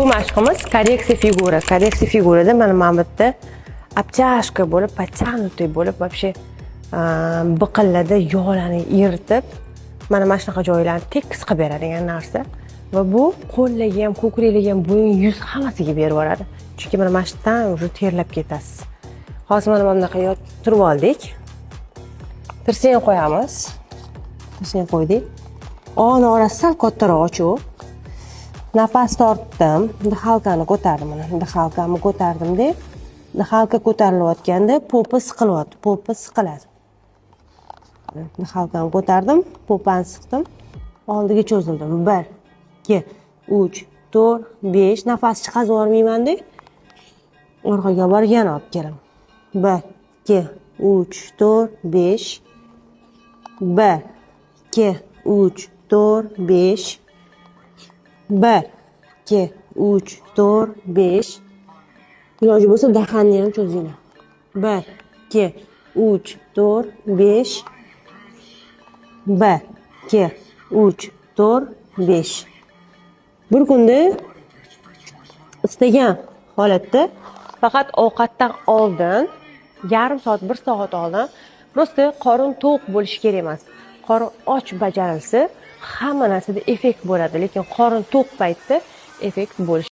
Bu mashqimiz коррекция фигуры. Коррекция фигура da mana bu yerda обтяжка bo'lib, подтянутый bo'lib, вообще biqinlarda yog'larni eritib, mana shunaqa joylarni tekis qilib beradigan narsa. Va bu qo'llarga ham, ko'kraklarga ham, bo'yin, yuz, hammasiga berib yuboradi. Chunki mana shu yerdan уже terlab ketasiz. Hozir mana bunaqa yotib turib oldik. Tirsakni qo'yamiz. Tirsakni qo'ydik. Og'ini orasi sal kattaroq ochuv. Nafas tortdim, дыхалка ni ko'tardim mana. Дыхалка mni ko'tardimda, дыхалка ko'tarilayotganda попа siqilyapti, попа siqiladi. Дыхалка ni ko'tardim, попа ni siqdim, oldiga cho'zildim. 1, 2, 3, 4, 5. Nafas chiqazib yubormaymanda. Orqaga borib yana olib kelaman. 1, 2, 3, 4, 5. 1, 2, 3, 4, 5. 1, 2, 3, 4, 5. Iloji bo'lsa, дахан ni ham cho'zinglar. 1, 2, 3, 4, 5. 1, 2, 3, 4, 5. Bir kunda istagan holatda, faqat ovqatdan oldin yarim soat, bir soat oldin, просто qorin to'q bo'lishi kerak emas. Qorin och bajarilsa, hamma narsada effekt bo'ladi, lekin qorin to'q paytda effekt bo'lishi